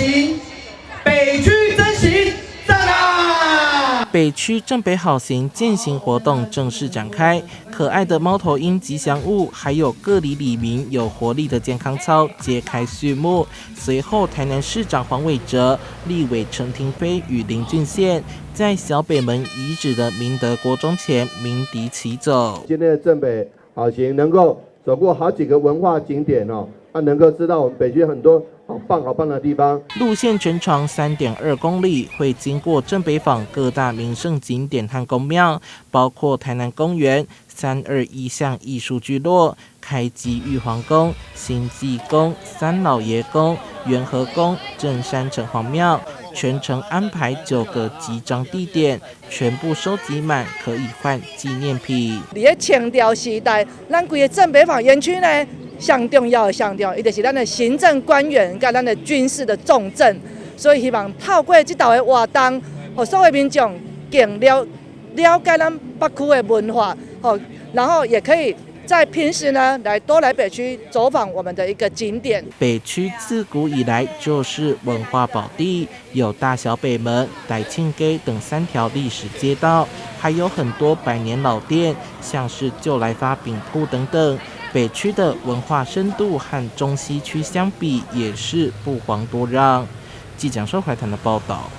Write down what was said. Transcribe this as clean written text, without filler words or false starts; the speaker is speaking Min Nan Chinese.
行，北區真行，讚啊！北區正北好行健行活動正式展開，可愛的貓頭鷹吉祥物，還有各里里民有活力的健康操揭開序幕。隨後，台南市長黃偉哲、立委陳亭妃與林俊憲在小北門遺址的明德國中前鳴笛齊走。今天的正北好行能夠走過好幾個文化景點哦，啊，能夠知道我們北區很多好棒好棒的地方。路線全長3.2公里，會經過正北坊各大名勝景點和宮廟，包括台南公園、321巷藝術聚落、開基玉皇宮、興濟宮、三老爺宮、元和宮、鎮山城隍廟。全程安排9個集章地點，全部收集滿可以換紀念品。佇咧清朝時代，咱規个正北坊園區呢，上重要的上重要，伊就是咱的行政官員佮咱的軍事的重鎮，所以希望透過這道的活動，予所有民眾更了了解咱北區的文化，吼，然後也可以在平時呢，來多來北區走訪我們的一個景點。北區自古以來就是文化寶地，有大小北門、大慶街等三條歷史街道，還有很多百年老店，像是舊來發餅鋪等等。北區的文化深度和中西區相比，也是不遑多讓。記者蔣淑懷談的報道。